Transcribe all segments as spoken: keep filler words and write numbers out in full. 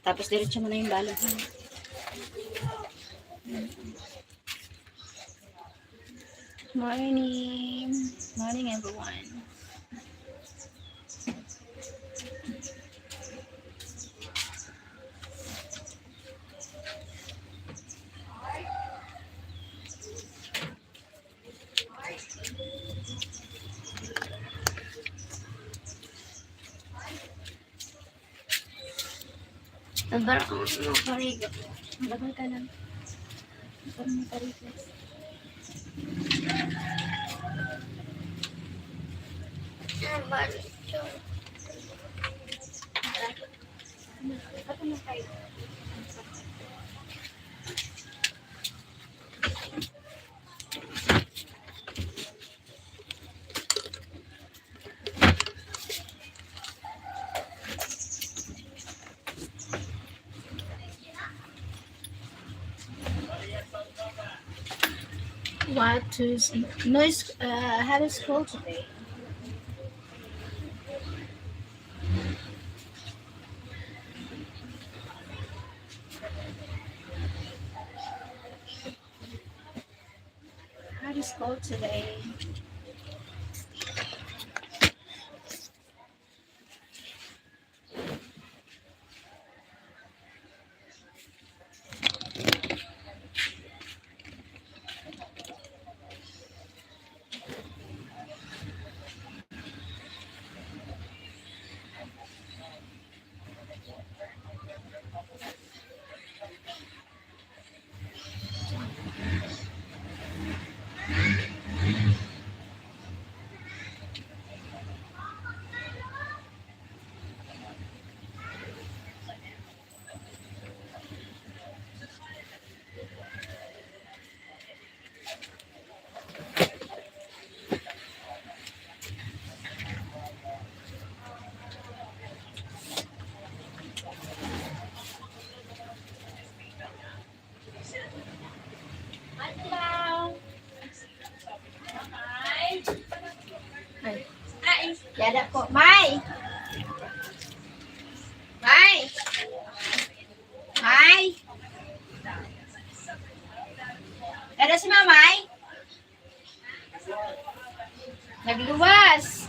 Tapos diretso mo na yung balon, ha? Morning. Morning, everyone. Ang bar-, ang parigo. Ang bagal ka lang. Ang parigo. Ang parigo. Ako na kayo. What to s-, no, it's, uh, how to scroll today? How to scroll today? Ay. Yada po. May! May! May! Yada si Mamay? Nagluwas.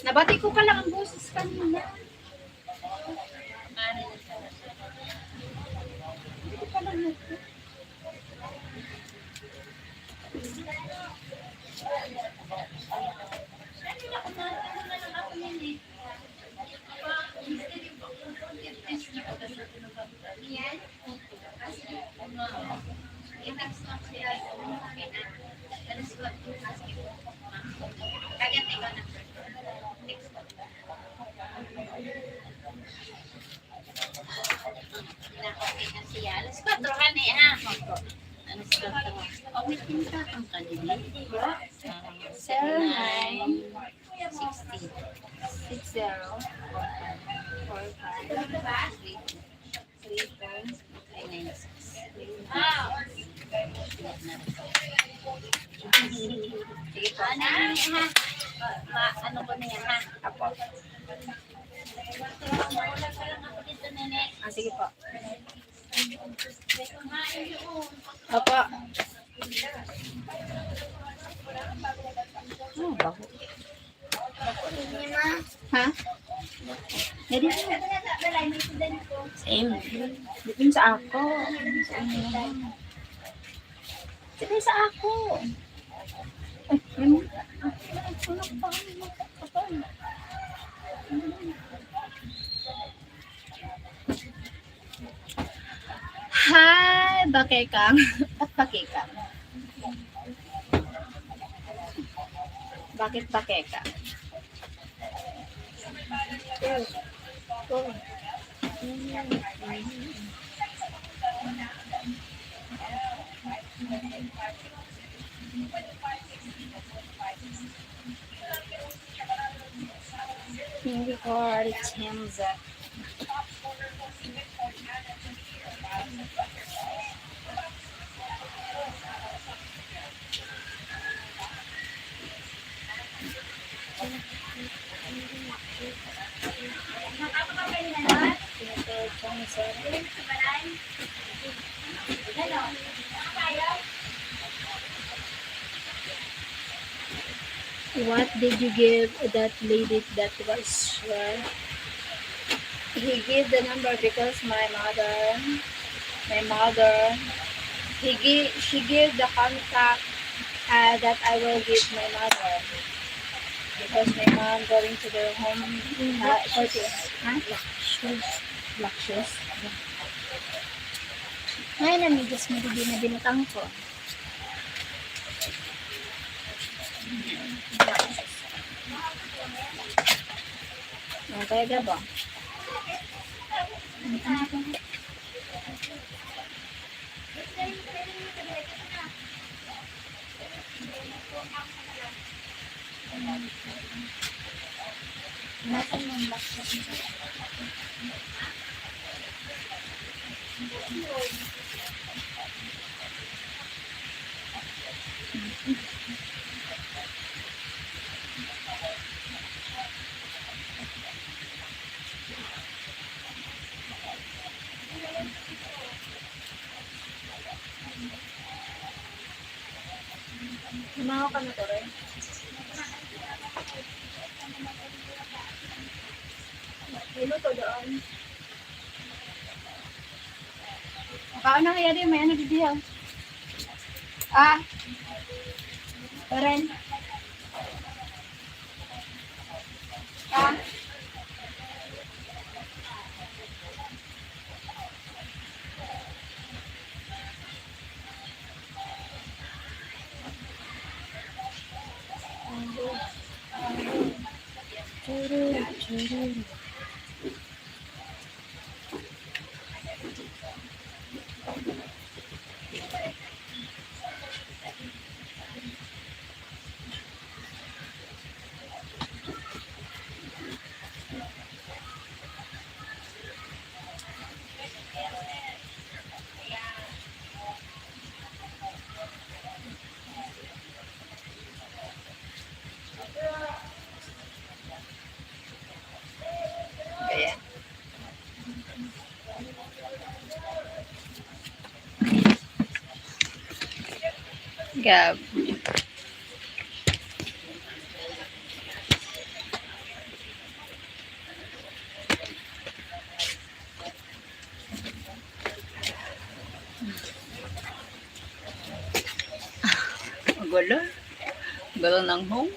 Nabati ko ka lang ang boses kanina. Hindi ko pa lang nag- Alas kwatro, honey, ha? Alas kwatro. Okay, pinta ang kanina. Zero nine, sixty, six zero, four five, three two, three four, three nine six. Sige po. Ano, ha? Ma-, ano ko na yan, ha? Apo. Ah, sige po. Opo. Oh, baho. Ha? Dali. Same. Depende sa ako. Sa inyo. Sige sa ako. Ay, yun. Hi, Bakekang. Ba't Bakekang? Bakit Bakekang? Hindi ko already change that. What did you give that lady that was sure? He gave the number because my mother, my mother, he give, she gave the contact uh, that I will give my mother because my mom going to their home uh, for the, huh? Black shoes. Black shoes. Ngayon, amigas mo, di na binutang ko. Ang kaya ba? Limangaw ka na to, Ren. Minuto doon. Kaon na kaya din, may ano, didiya. Ah. Ren. Ah. Ayan. Gab. Ang gulo. Ang gulo ng home.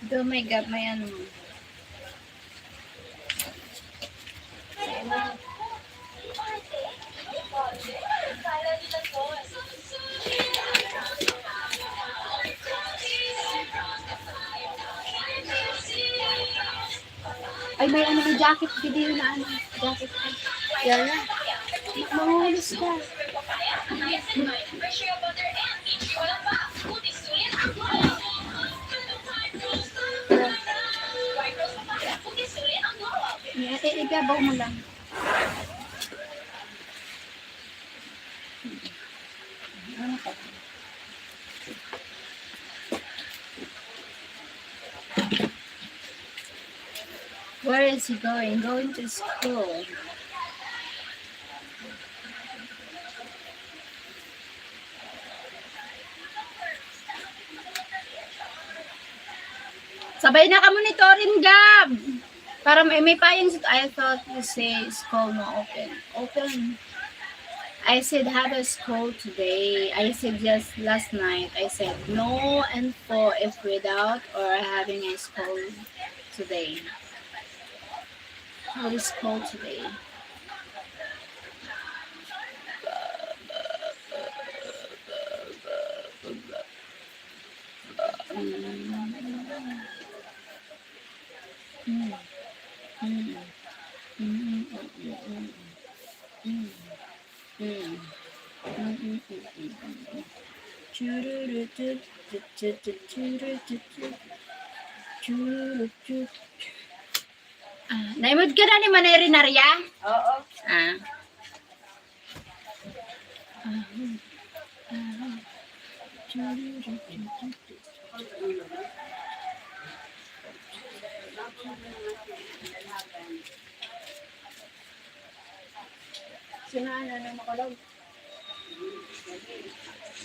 Do may gab, may ano. Ay, may ano, may jacket, video na ano, jacket. Yan na. Manguhulos ka. Yan, eh, ibabaw mo lang. Where is he going? Going to school. Sabay na ka monitoring, Gab. Para may, may payong sit-, I thought you say school mo open. Open. I said, "Have a school today." I said, "Yes, last night." I said, "No and for if without or having a school today." How is school today? Naimod ka na ni Manay Rinaria? Oo. Ah. Sino ang nanay makulog?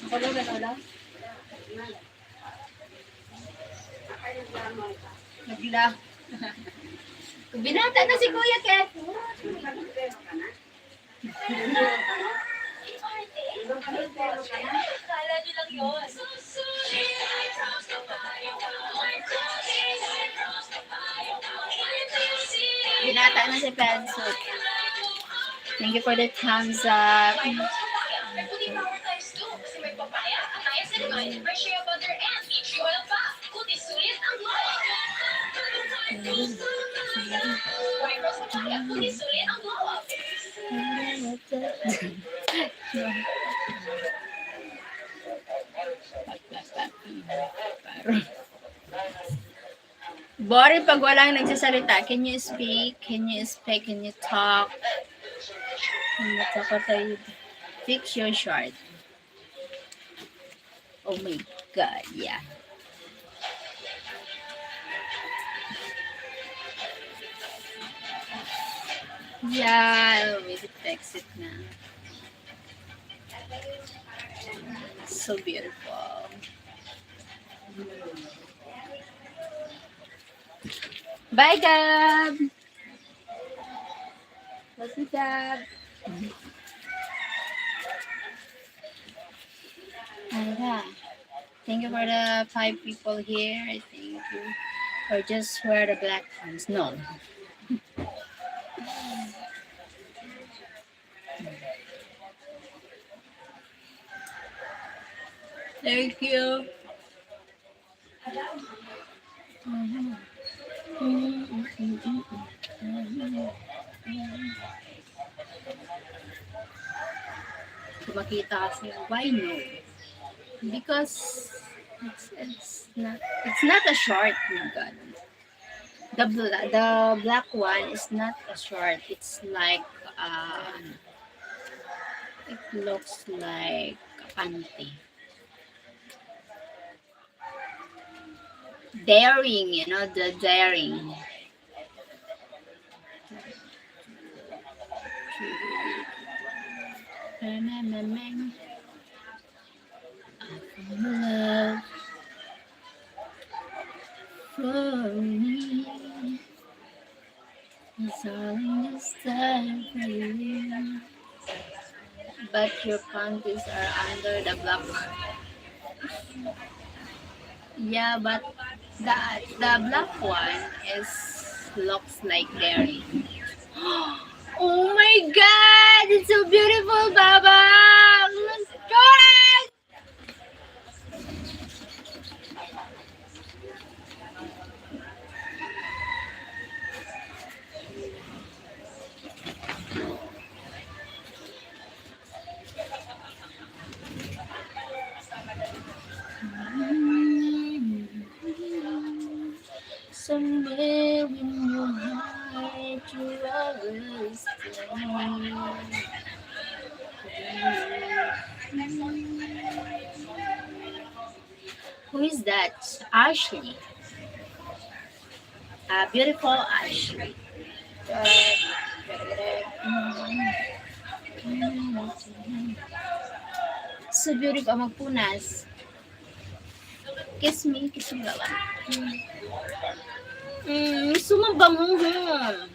Makulog ang ulo? Nagla. Binata na si Kuya Ken. Kala niyo lang yun. Binata na si Penso. Thank you for the thumbs up. Boring pag walang nagsasalita. Can you speak? Can you speak? Can you talk? Can you talk? What are you? Fix your short. Oh my God, yeah. Yeah, I always fix it na. So beautiful. Bye, Gab! Love you, Gab! Ayan. Thank you for the five people here. I thank you. Or just wear the black ones. No. Thank you. Makita kasi, why no? Because it's, it's not, it's not a short, my God. The bla-, the black one is not a short. It's like, uh, it looks like a panty. Daring, you know, the daring. Love for me. It's all in the style for you. But your panties are under the black. Yeah, but the, the black one is, looks like berry. Oh my God! It's so beautiful, Baba! Correct! Somewhere in your heart, you always tell me. Who is that? Ashley. Ah, beautiful Ashley. So beautiful, magpunas. Kiss me, kiss me, Baba. Mm, gusto mo bango, hmm.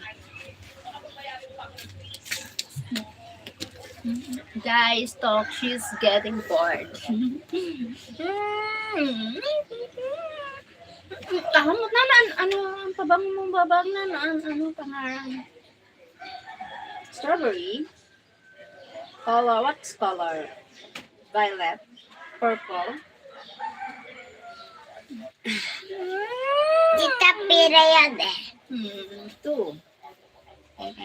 Guys, talk, she's getting bored. Mm. Ano, ano, ano ang pabango mong babang na, ano, ano pangalan? Strawberry? Color, what's color? Violet? Purple? Tita, pira yan eh. Hmm, two. Two.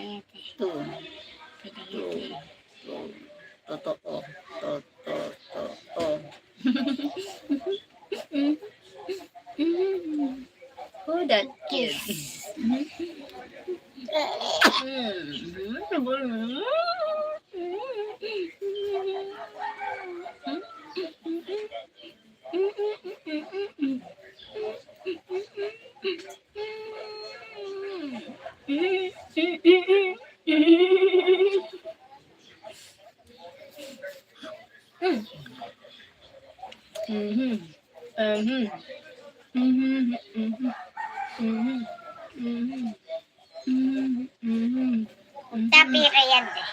Two. Two. Totoo. To, to, to, to. Who that kid? Mhm. Mhm. Mhm. Mhm. Mhm. Mhm. Mhm. Mhm. Mhm. Tapira yan eh.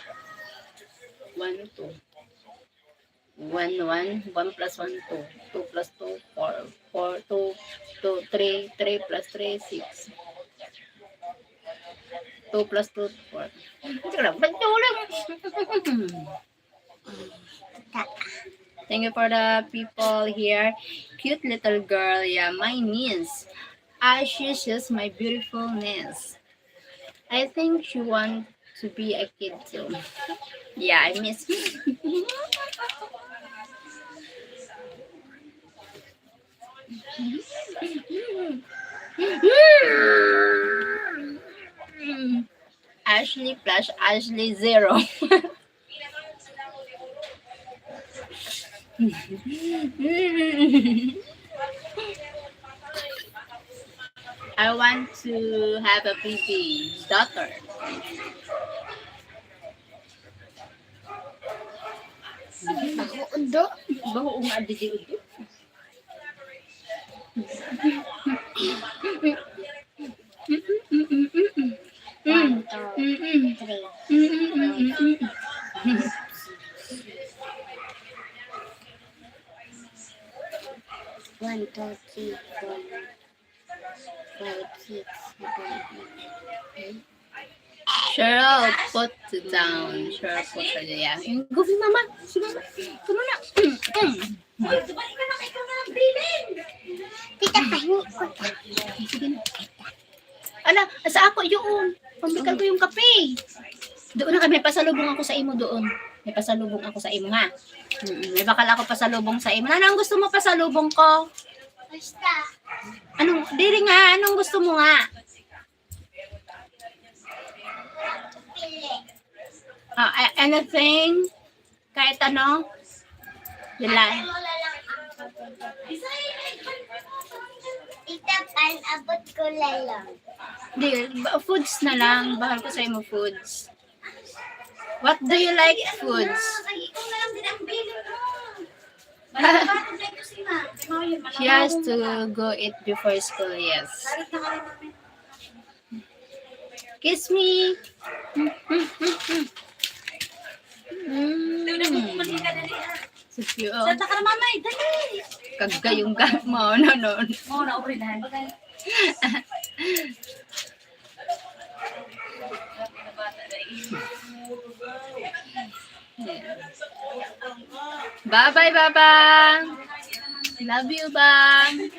One, two. One, one, one plus one, two. Two plus two, four. Four, two, two, three, three plus three, six. Two plus two, four. Sige lang, ba't yung ulo? Thank you for the people here. Cute little girl, yeah, my niece. Ah, she's just my beautiful niece. I think she want to be a kid too. Yeah, I miss. Ashley plus Ashley zero. I want to have a baby daughter. Baho, undo. Baho nga, didi, undo. One, two, three. One, two, three, four, five, six, seven, eight, nine. Cheryl, put down. Cheryl, put down. Yung goofy mama. Sige na. Tama na. Mm, mm. Tita, pahingi ko. Sige na. Ala, sa ako yun. Pambikal ko yung kape. Doon na kami, may pasalubong ako sa imo doon. May pasalubong ako sa imo, ha? Mm, may bakal ako pasalubong sa imo. Ano ang gusto mo pasalubong ko? Basta. Anong, diri nga, anong gusto mo nga? Pili. Ah, a-, anything? Kahit ano? Yun lang. Tita, pan-abot ko na lang. Di, ba-, foods na lang. Bahal ko sa imo foods. What do you like foods? She has to go eat before school, yes. Kiss me. Mm. Sutyo. Santa ka na, mamay, dali. Kagayong gap mo, no, no. Mo, naubri na. Bye-bye, Baba. Love you, Bang.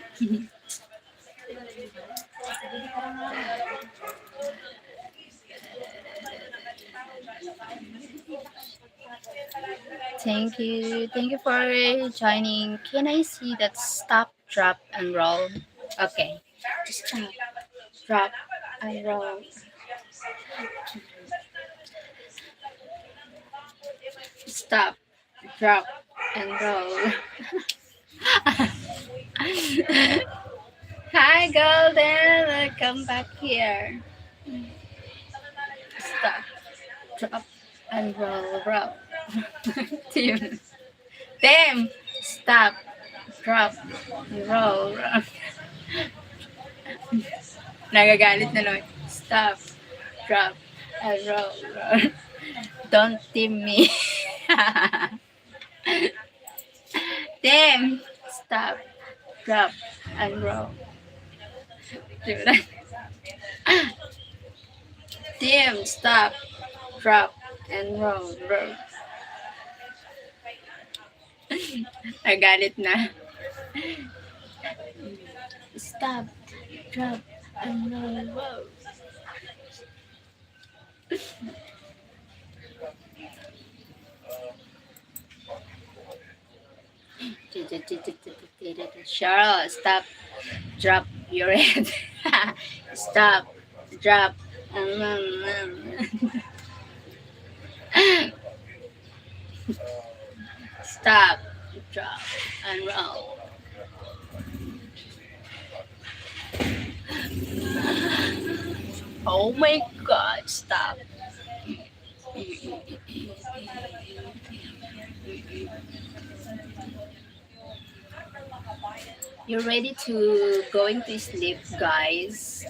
Thank you. Thank you for joining. Can I see that stop, drop, and roll? Okay. Stop, drop, and roll. Stop, drop, and roll. Hi, Golden. Welcome back here. Stop, drop, and roll, roll. Team. Team. Stop, drop, roll, roll. Nagagalit na naman. Stop, drop, and roll, roll. Don't team me. Team, stop, drop, and roll. Team, stop, drop, and roll, roll. Nagalit na. Stop, drop, and roll, roll. Cheryl, stop. Drop your head. Stop. Drop. Stop. Drop. And roll. Oh my God, stop. You're ready to going to sleep, guys.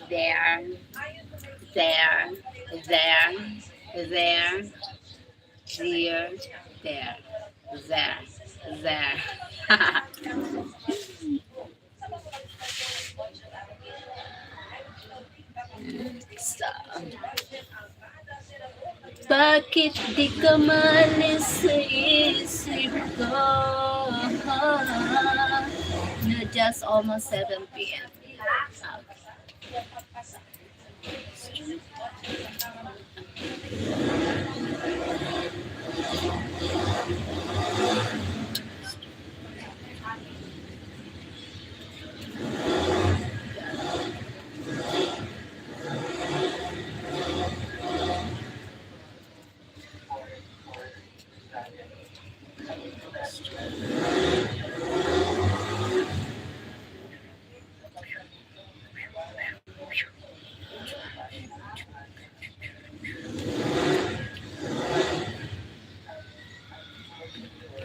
There, there, there, there, there, there, there, there. Sa, bakit di ka maalis sa isip ko? Na just almost seven p.m.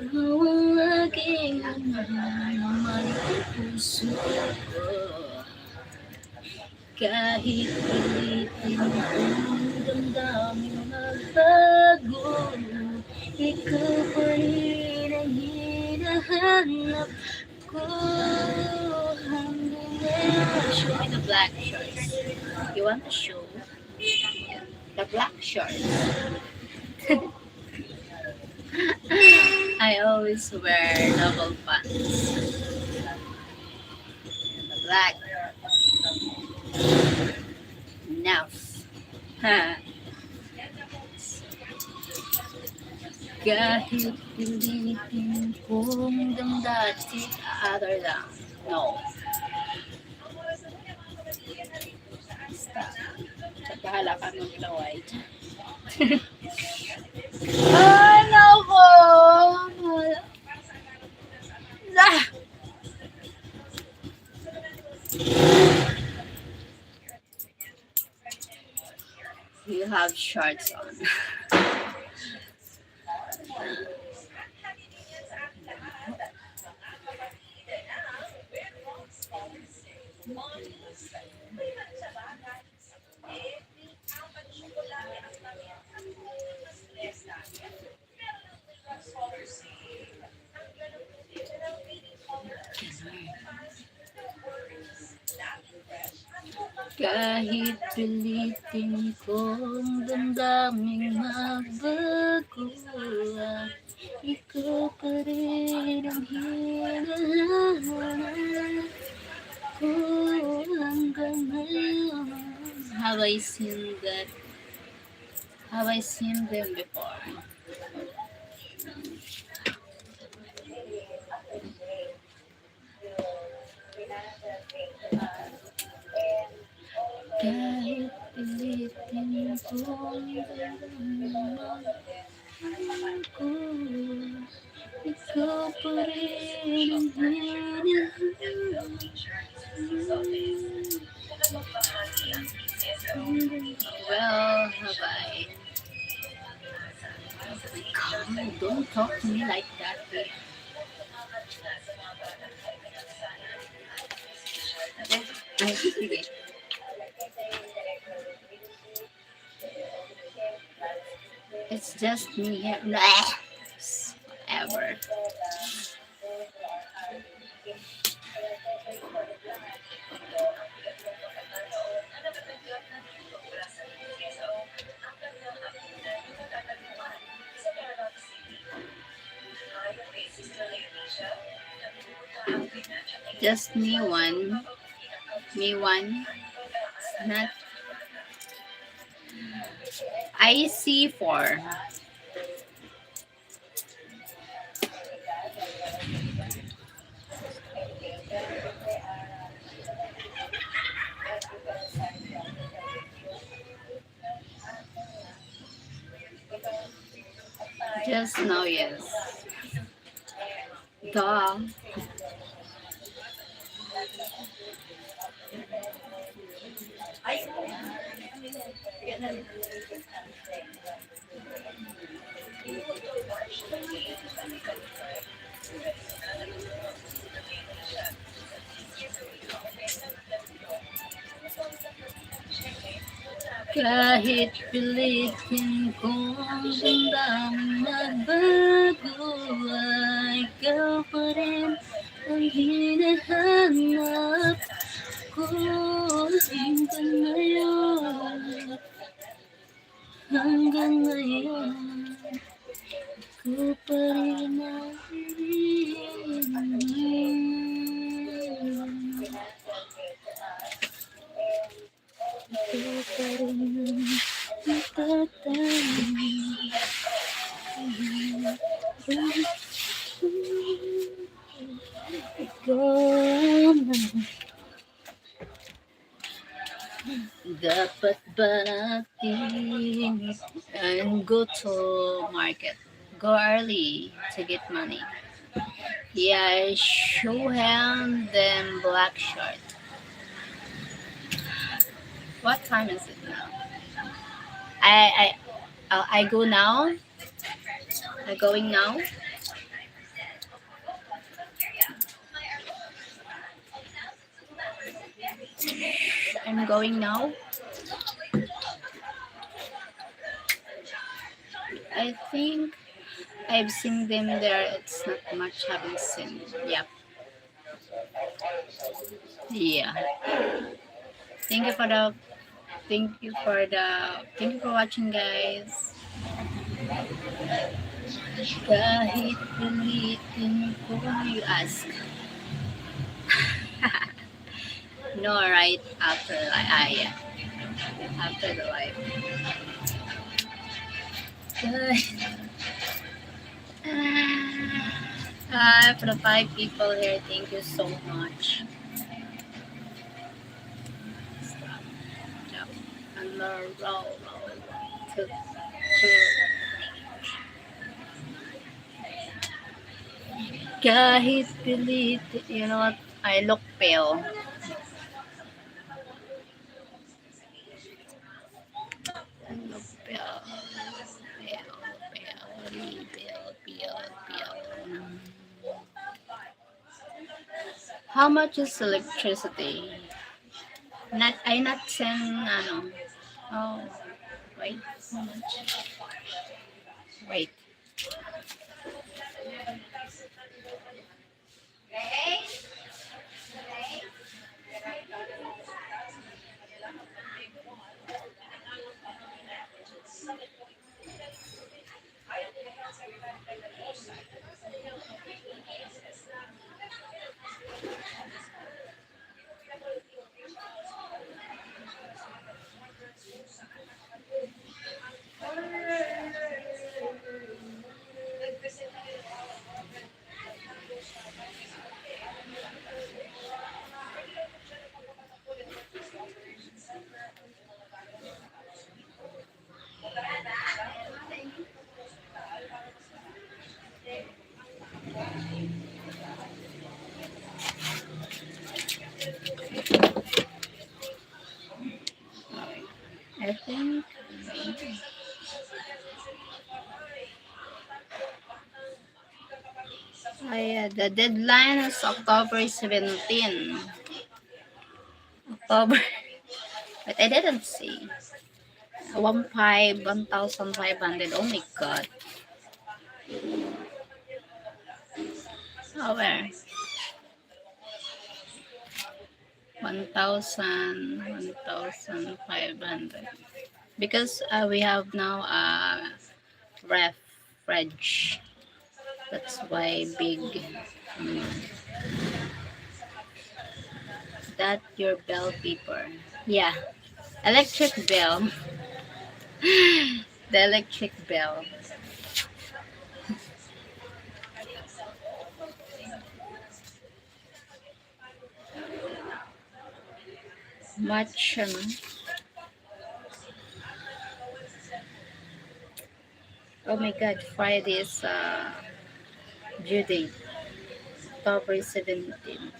Ikaw ang laging naman sa puso ko. Kahit pilitin kong damdamin magbago, ikaw pa rin ang hinahanap ko hanggang ngayon. Show me the black shorts. You want to show the black shorts? I always wear double pants. The black. Enough. Ha. Kahit pilitin kong damdamin, other lang. No. Basta. Bahala ka maglaway. Ay, nako! Ah! You have shorts on. Kahit pilitin kong damdamin magbago, ikaw pa rin ang hinahanap ko hanggang ngayon. Have I seen that? Have I seen them before? Kahit pilitin kong damdamin ko, ikaw pa rin ang hinahanap. Well, have I? Ikaw, don't talk to me like that, eh. Ay, sige. It's just me here. Bleh. Whatever. Just me one. Me one. Not I C four. Just now, yes. Duh. Kahit pilitin kong damdamin magbago, ay ikaw pa rin ang hinahanap ko hanggang ngayon. Hanggang ngayon, ko pa rin naririnig. Ikaw pa rin ang natatanong. Ikaw na. Dapat ba natin and go to market? Go early to get money. Yeah, shoe hem, then black shirt. What time is it now? I I uh, I go now. I going now. I'm going now. I think I've seen them there. It's not much haven't seen. Yep. Yeah. Thank you for the, thank you for the, thank you for watching, guys. Kahit pilitin ko, you ask. No, right after, like, ah, yeah. After the live. Ay. Ah, for the five people here, thank you so much. Hello, roll, roll, roll. Two, two. Kahit pilit, you know what? I look pale. I look pale. Pale, pale, pale, pale, pale. How much is electricity? Not, I not send, ano. Oh, wait. How much? Wait. I think, ayan, the deadline is October seventeen. October. But I didn't see. One five, one thousand five hundred. Oh my God. Oh, where? One thousand, one thousand five hundred. Because, uh, we have now a ref, fridge. That's why big. Mm. That your bell paper. Yeah. Electric bell. The electric bell. Much, ano? Oh my God, Friday is, uh, due date. October seventeen.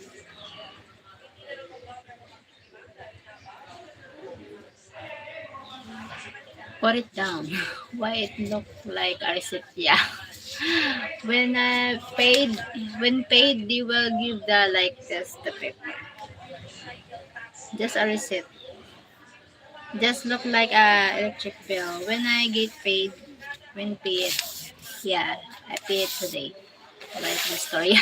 Put it down. Why it look like a receipt? Yeah. When, uh, paid, when paid, they will give the, like, this, the paper. Just a receipt. Just look like a electric bill. When I get paid, when pay it. Yeah, I pay it today. Like the story.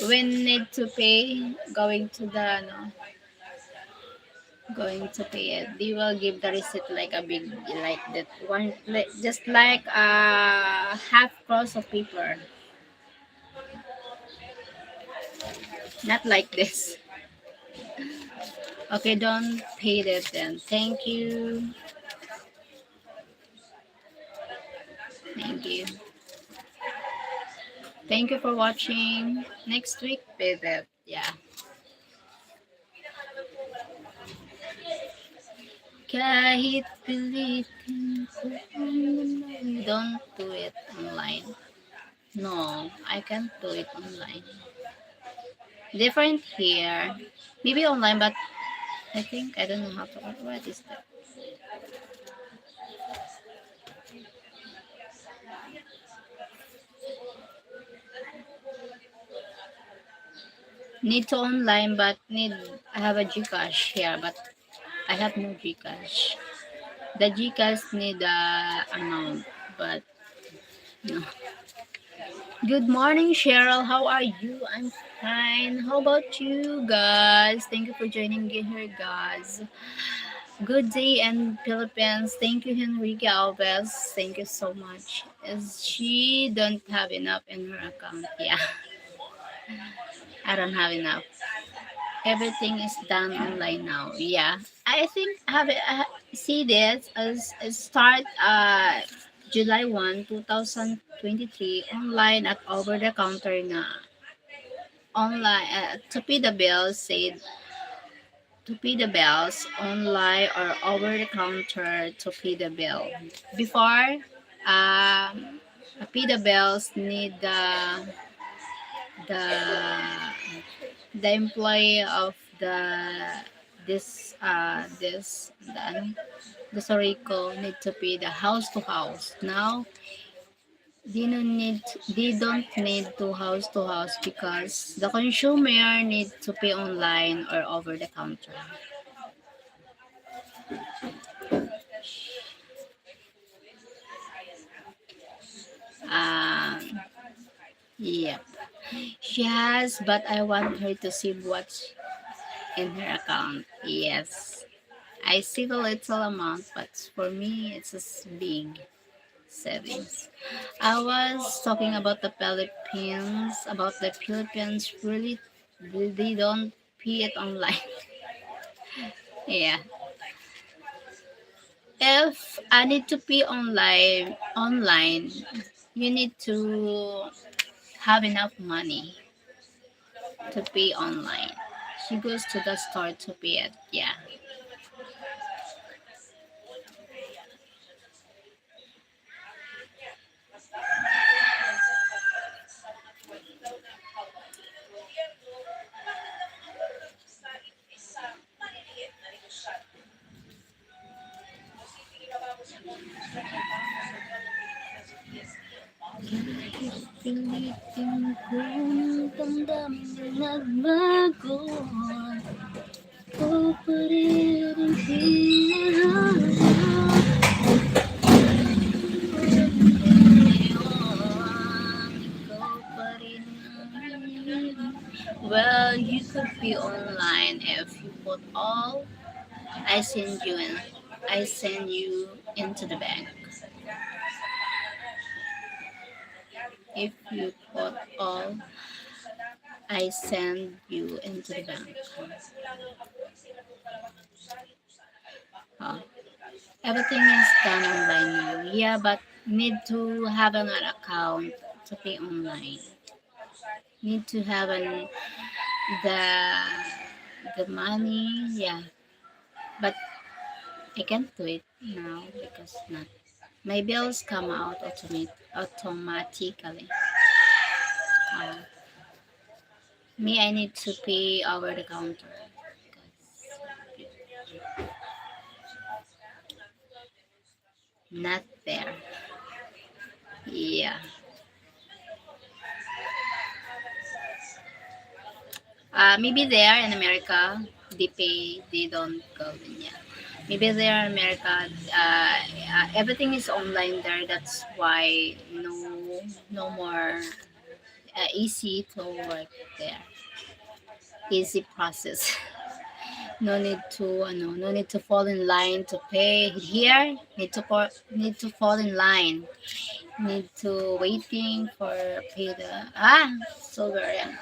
When need to pay, going to the, ano, going to pay it. They will give the receipt like a big, like that one, like, just like a half cross of paper. Not like this. Okay, don't pay that then. Thank you. Thank you. Thank you for watching. Next week, pay that. Yeah. Kahit pilitin ko, don't do it online. No, I can't do it online. Different here. Maybe online, but I think I don't know how to. What is that? Need to online, but need, I have a GCash here, but I have no GCash. The GCash need the amount, but no. Good morning, Cheryl. How are you? I'm fine. How about you guys? Thank you for joining me here, guys. Good day in Philippines. Thank you, Henrique Alves. Thank you so much. Is she don't have enough in her account? Yeah. I don't have enough. Everything is done online now. Yeah. I think have it, uh, see this as, as start, uh, July one, two thousand twenty-three, online at over the counter na. Online, uh, to pay the bill, said to pay the bills, online or over the counter to pay the bill. Before, um, pay the bills need the, the, the employee of the, this, uh, this, the, ano, the Sorico need to pay the house to house. Now, they don't need, they don't need to house to house because the consumer need to pay online or over the counter. Um, yep. She has, but I want her to save what's in her account. Yes. I save a little amount, but for me, it's a s-, big savings. I was talking about the Philippines, about the Philippines, really, they, they don't pay it online. Yeah. If I need to pay online, online, you need to have enough money to pay online. She goes to the store to pay it. Yeah. Pilitin kong damdamin nagbago. Ikaw pa rin ang pinahalaga. Ikaw pa rin ang, well, you could be online if you put all I send you in, I send you into the bank. If you put all I send you into the bank. Oh. Everything is done online now. Yeah, but need to have an account to pay online. Need to have an, the, the money, yeah. But I can't do it now because not, my bills come out automate-, automatically. Uh, me, I need to pay over the counter. Not there. Yeah. Uh, maybe there in America, they pay, they don't go. Yeah. Maybe there in America, uh, uh, everything is online there. That's why no, no more uh, easy to work there. Easy process. No need to, ano, no need to fall in line to pay. Here, need to fall, need to fall in line. Need to waiting for pay the, ah, so very, ano.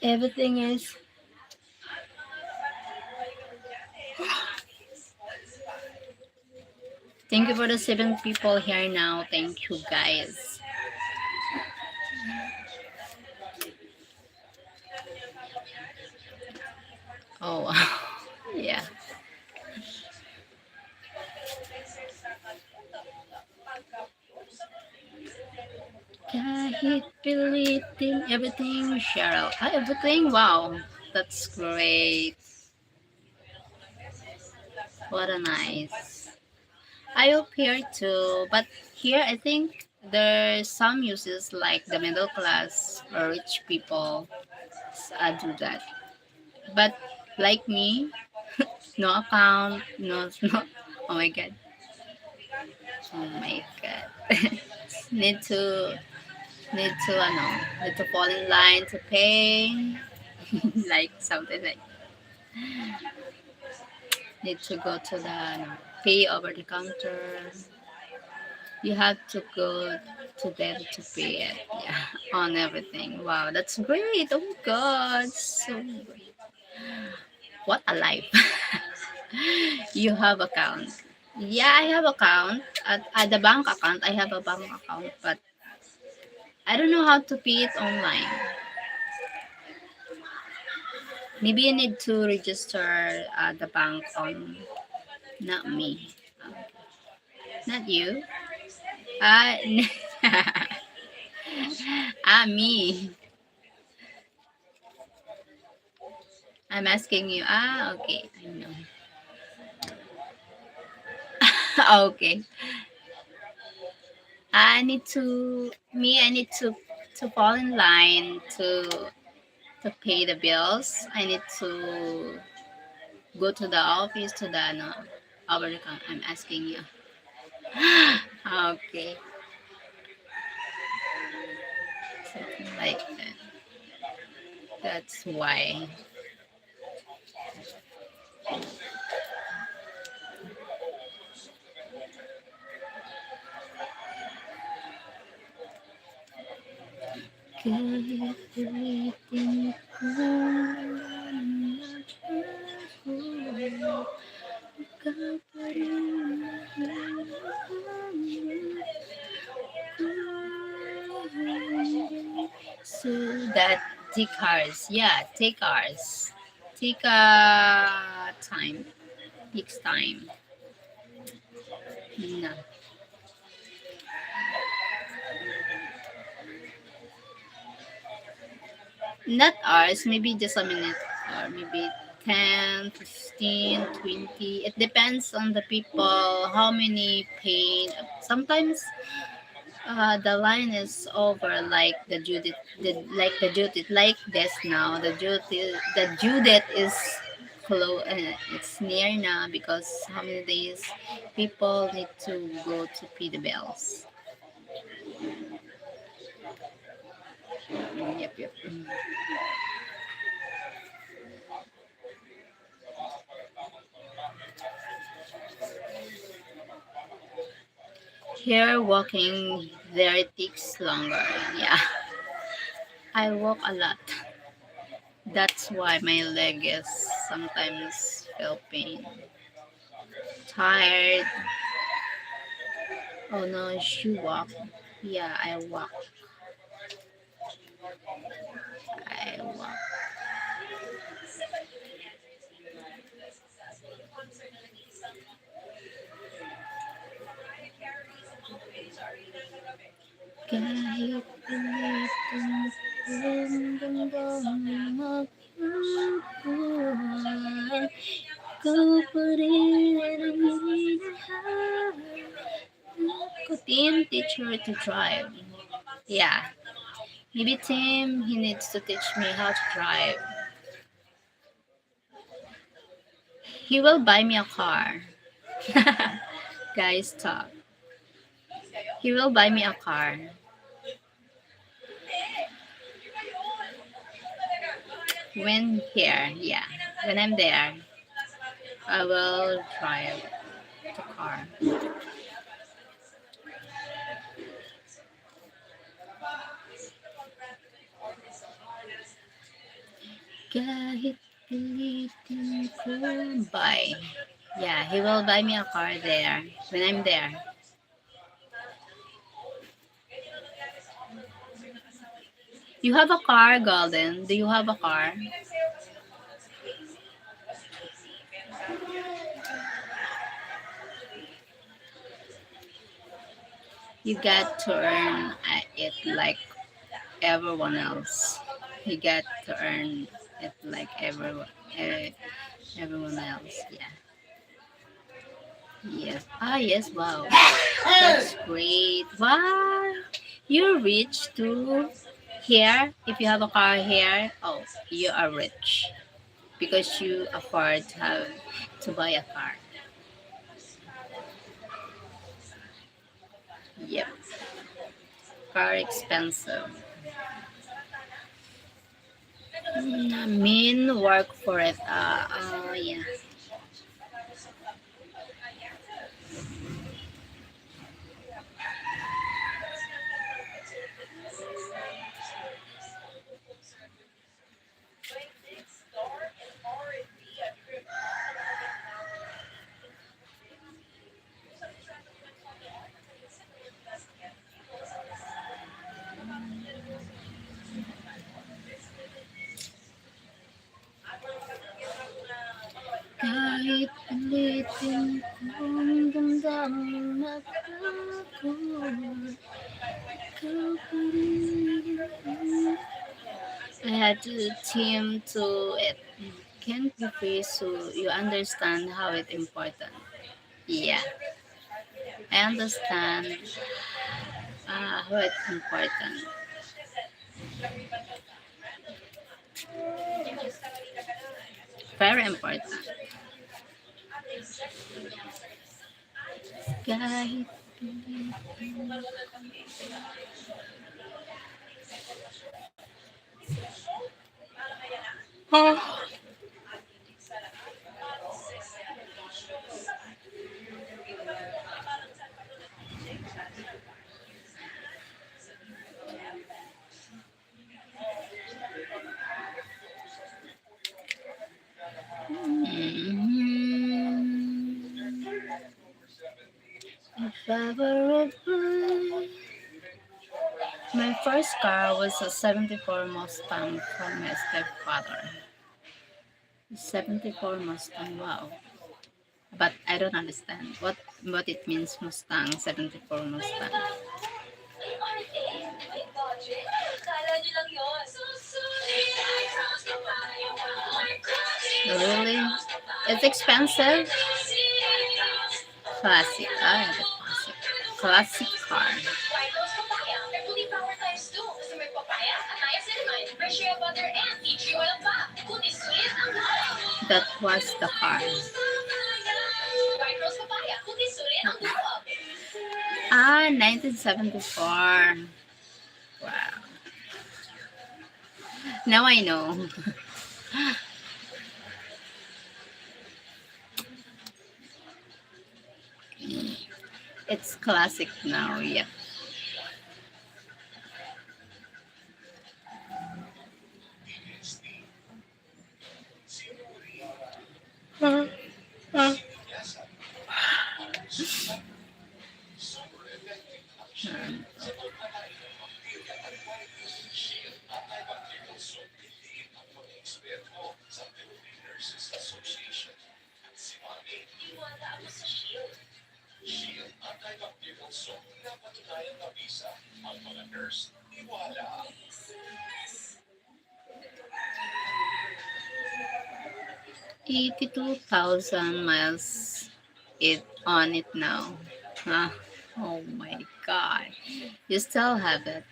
Everything is Thank you for the seven people here now. Thank you, guys. Oh, yeah. Kahit pilitin, everything, Cheryl. Ah, everything, wow. That's great. What a nice. I hope here too, but here I think there's some uses like the middle class or rich people uh, do that. But like me, no account, no, no. Oh my God. Oh my God. Need to, need to, ano, need to fall in line to pay. Like something like Need to go to the, ano, pay over the counter. You have to go to there to pay it. Yeah, on everything. Wow, that's great. Oh my God, so great. What a life. You have account. Yeah, I have account. At, at the bank account, I have a bank account, but I don't know how to pay it online. Maybe you need to register uh, the bank on, not me. Not you. Ah, ah, me. I'm asking you. Ah, okay. I know. Okay. I need to, me, I need to, to fall in line to, to pay the bills. I need to go to the office, to the, ano, over the coun-, I'm asking you. Okay. Something like that. That's why. Kahit ulitin ko na ako, ikaw pa rin ang mahal ko. So that take hours. Yeah, take hours. Take a time. Takes time. No. Not hours, maybe just a minute, or maybe ten, fifteen, twenty. It depends on the people, how many pain. Sometimes uh, the line is over, like the Judith, the, like the Judith, like this now. The Judith, the Judith is close. Uh, it's near now because how many days people need to go to pay the bills. Yep, yep. Here, walking there takes longer. Yeah. I walk a lot. That's why my leg is sometimes feel pain. Tired. Oh no, she walk. Yeah, I walk. I walk. Kahit ulit ang magkukuha, ikaw pa rin ang minahal. Ako, Tim, teach her to drive. Yeah. Maybe Tim, he needs to teach me how to drive. He will buy me a car. Guys, talk. He will buy me a car. When here, yeah. When I'm there, I will drive the car. Kahit pilitin ko, buy. Yeah, he will buy me a car there when I'm there. You have a car, Golden? Do you have a car? You got to earn uh, it like everyone else. You got to earn it like everyone, uh, everyone else. Yeah. Yes. Ah, yes. Wow. That's great. Wow. You're rich too. Here, if you have a car here, oh, you are rich because you afford to have to buy a car. Yep. Car expensive. Mm, I mean, work for it. Uh, uh, yeah. Kahit pilitin kong damdamin, magkakaroon ka pa rin. I had to tame to it. Can't be free, so you understand how it important. Yeah. I understand uh, how it important. Very important. Kahit Mm-hmm. If ever it be. My first car was a seventy-four Mustang from my stepfather. Seventy-four Mustang, wow. But I don't understand what what it means, Mustang, seventy-four Mustang. Really? It's expensive? Classic. Ah, the classic. Classic car. That was the car. Ah, nineteen seventy-four. Wow. Now I know. It's classic now, yeah. Eighty-two thousand miles it on it now. Ah, oh my God. You still have it.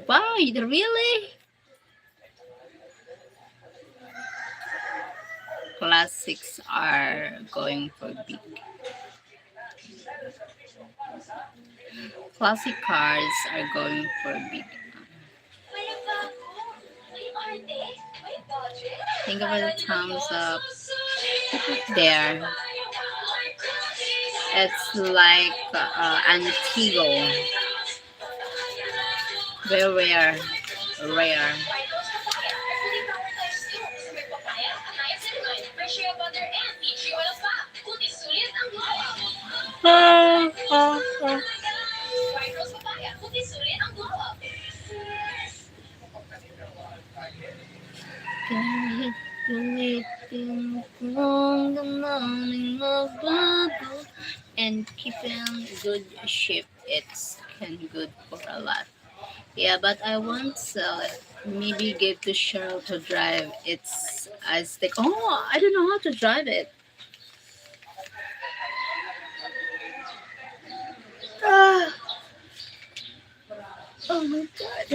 Wow, you really? classics are going for big. Classic cars are going for big. Thank you for the thumbs up there. It's like uh, Antigo. Very rare. Rare. Ah, ah, ah. Kahit gamitin kong damdaming magbago and keeping good shape, it's can good for a lot. Yeah, but I won't sell it. Maybe give to Cheryl to drive. It's a stick. Oh, I don't know how to drive it. Ah. Oh my God.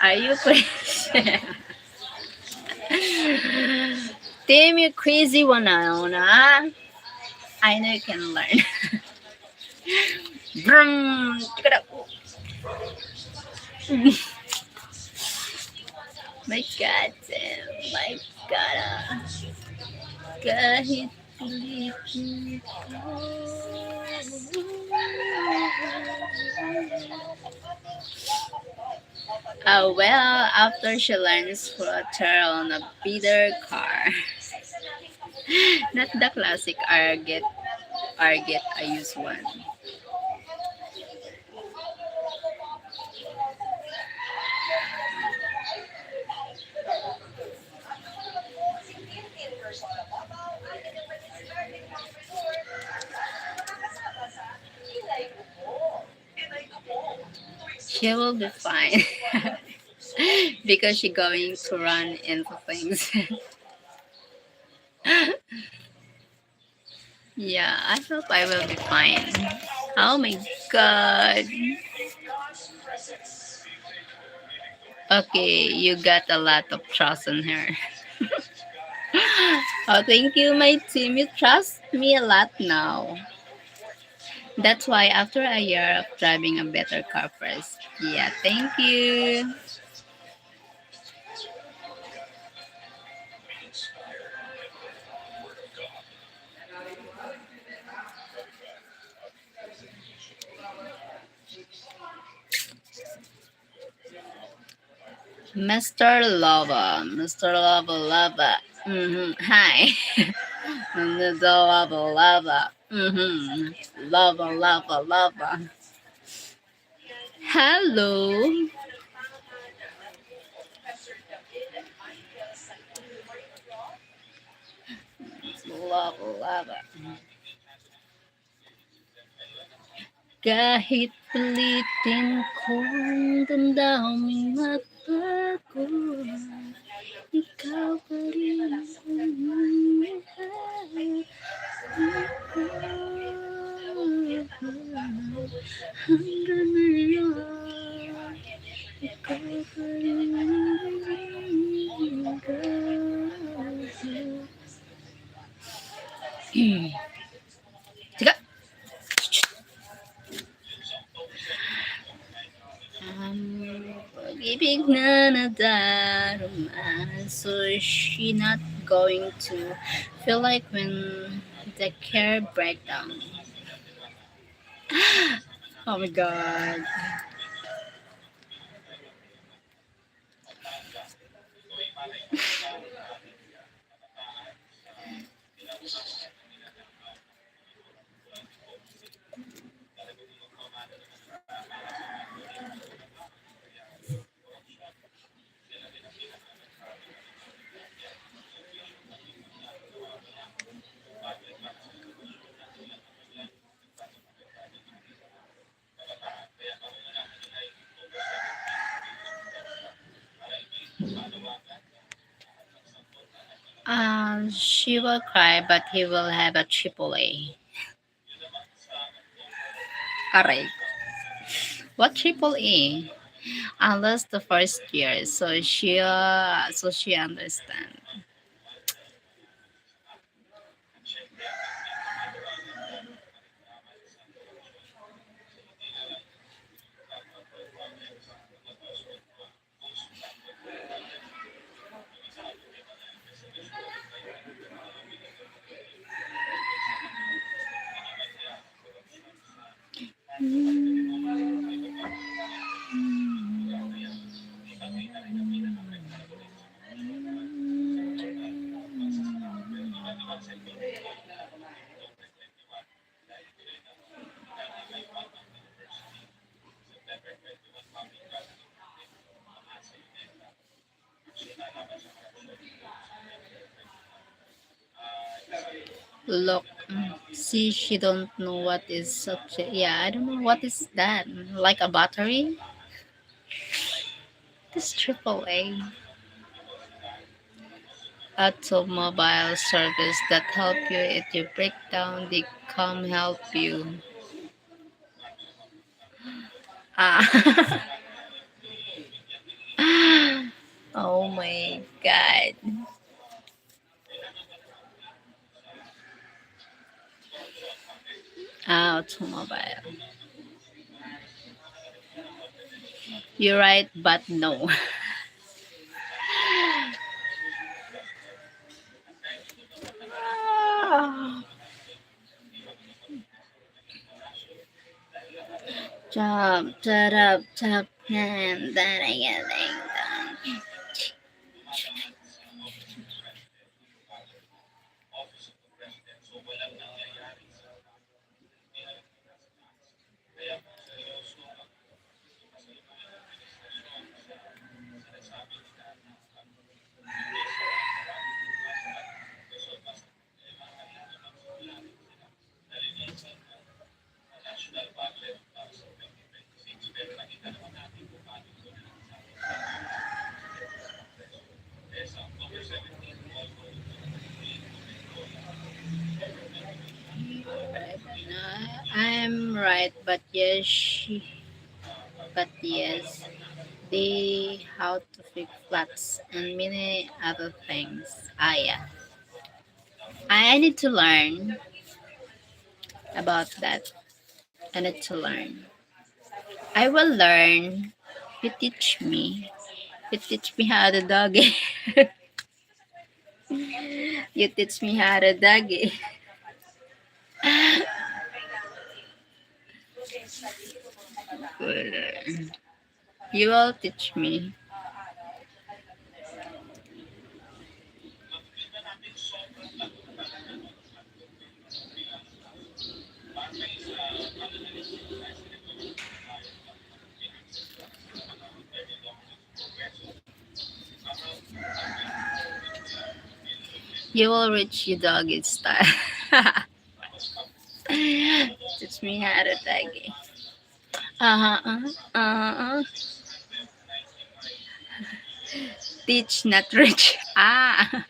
Are you crazy? Team, you crazy one na, na. I know you can learn. Brum! Check it out. My God, Sam. My God, ah. Kahit pilitin ko. Ah, well, after she learns for a turn on a bidder car. Not the classic Arget, Arget, I use one. She will be fine. Because she going to run into things. Yeah, I hope I will be fine. Oh my God. Okay, you got a lot of trust in her. Oh, thank you, my team. You trust me a lot now. That's why after a year of driving a better car first. Yeah, thank you. Mister Lava, Mister Lava Lava. Mm-hmm. Hi. Mister Lava Lava. Mm-hmm. Lava, lava, lava. Hello. Lava, lava. Kahit pilitin kong damdamin magbago, ikaw pa rin ang mahal. Hanggang ngayon, ikaw pa rin ang mahal. Sige. Um, pag-ibig na nadarama, so she not going to feel like when the care breakdown. Oh my God. Um, she will cry, but he will have a triple A. Aray. What triple A? Unless the first year, so she, uh, so she understand. Look, mm, see, she don't know what is subject. Yeah, I don't know what is that. Like a battery? This triple A. Automobile service that help you if you break down, they come help you. Ah. Oh my God. Ah, automobile. You're right, but no. Ah. Chop, chop, chop, chop, and then I get things done. I'm right, but yes, she, but yes, the how to fix flats and many other things. Ah, yeah. I, I need to learn about that. I need to learn. I will learn. You teach me. You teach me how to doggy. You teach me how to doggy. You will teach me. You will reach your doggy style. Teach me how to doggy. Uh-huh, uh-huh, uh-huh. Teach, not reach. Ah.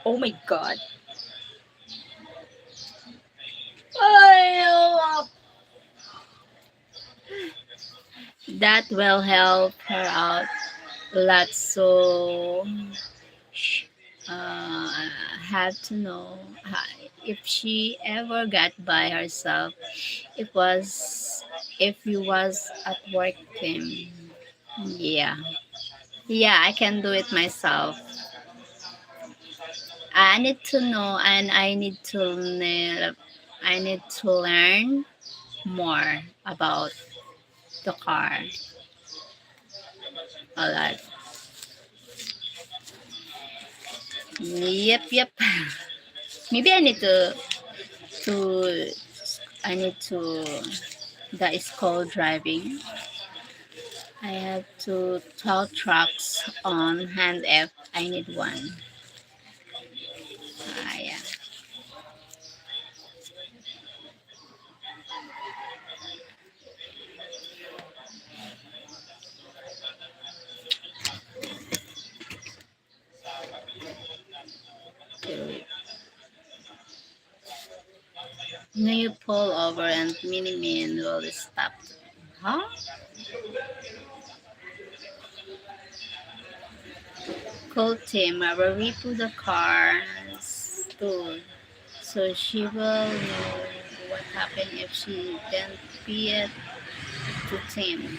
Oh my God. Ay, oh. That will help her out a lot. So, sh-, uh, have to know, ha-, if she ever got by herself, if was, if you was at work, um, yeah. Yeah, I can do it myself. I need to know, and I need to learn, I need to learn more about the car. A lot. Yep, yep. Maybe I need to, to, I need to, that is called driving. I have to tow trucks on hand if I need one. Ah, yeah. Now you pull over and mini man will stop. Huh? Call Tim, I will repo the cars too. So she will know what happened if she didn't pay it to Tim.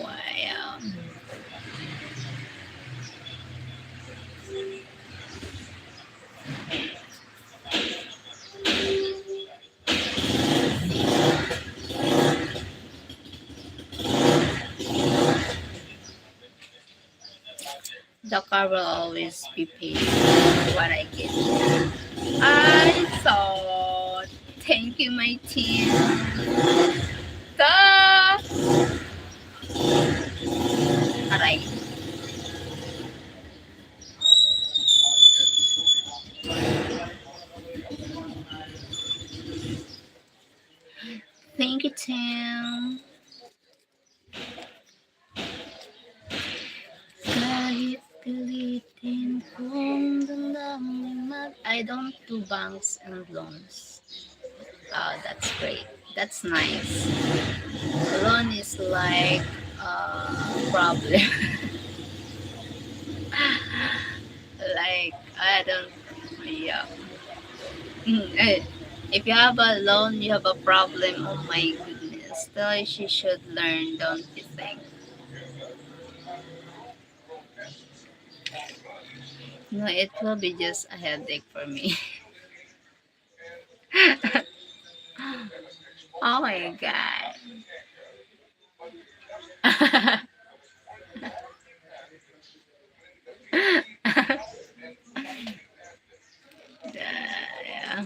Wow. The car will always be paid for what I get. I saw. Thank you, my team. Ta! Aray. Thank you, Tim. Kahit pilitin kong damdamin mag-, I don't do banks and loans. Oh, that's great. That's nice. Loan is like a problem. Like, I don't, yeah. Mm, eh, if you have a loan, you have a problem. Oh my goodness. So she should learn, don't you think? No, it will be just a headache for me. Oh my God. Yeah, yeah.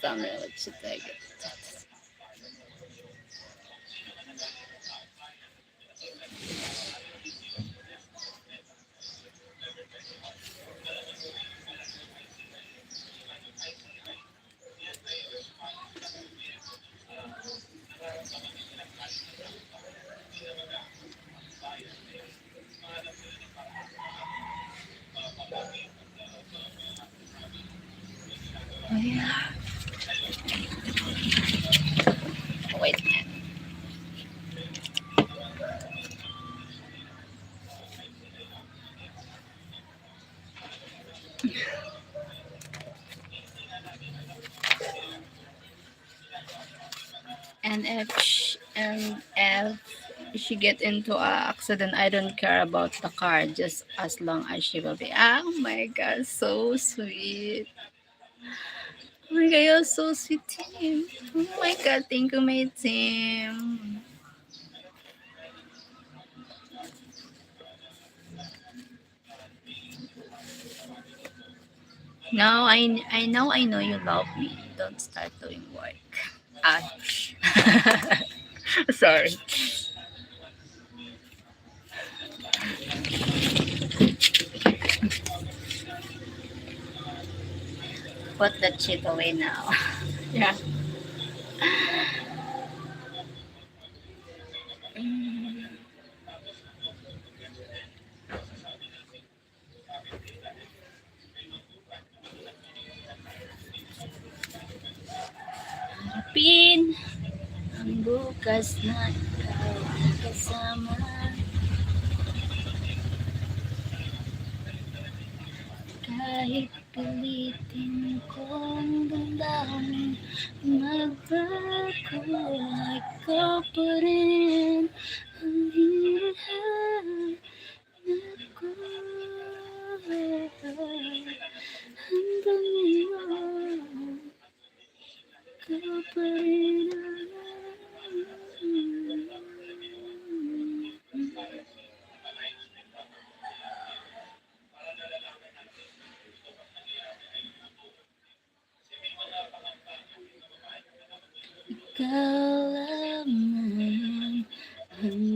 Samuel Chitega. Ayan. Wait, man. And if sh-, and if she get into a accident, I don't care about the car, just as long as she will be. Oh my God, so sweet. Oh my God, you're so sweet, Tim. Oh my God, thank you, my Tim. Now I, I, now I know you love me. Don't start doing work. Ouch. Sorry. Put the chip away now. Yeah. Mm. Harapin ang bukas na ikaw ang kasama. Kahit pilitin kong damdamin, magbago, ikaw pa rin ang hinahanap ko. Hanggang ngayon, ikaw pa rin ang Ikaw lamang ang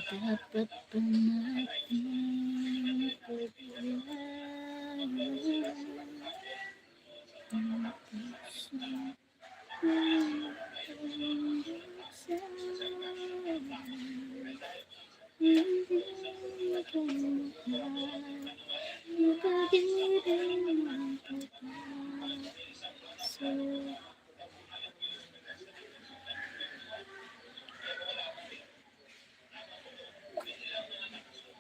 Dapat ba natin pabayaan ang puso?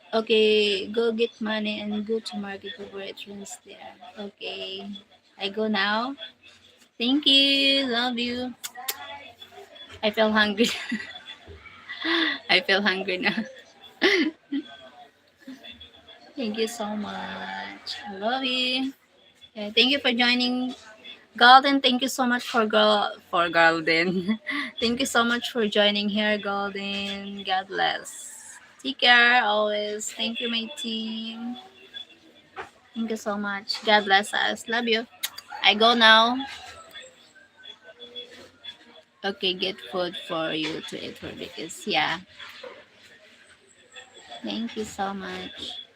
Okay, go get money and go to market to buy trends there. Okay, I go now. Thank you. Love you. I feel hungry. I feel hungry now. Thank you so much. I love you. Yeah, thank you for joining. Golden, thank you so much for girl for Golden. Thank you so much for joining here, Golden. God bless. Take care always. Thank you, my team. Thank you so much. God bless us. Love you. I go now. Okay, get food for you to eat for because yeah. Thank you so much.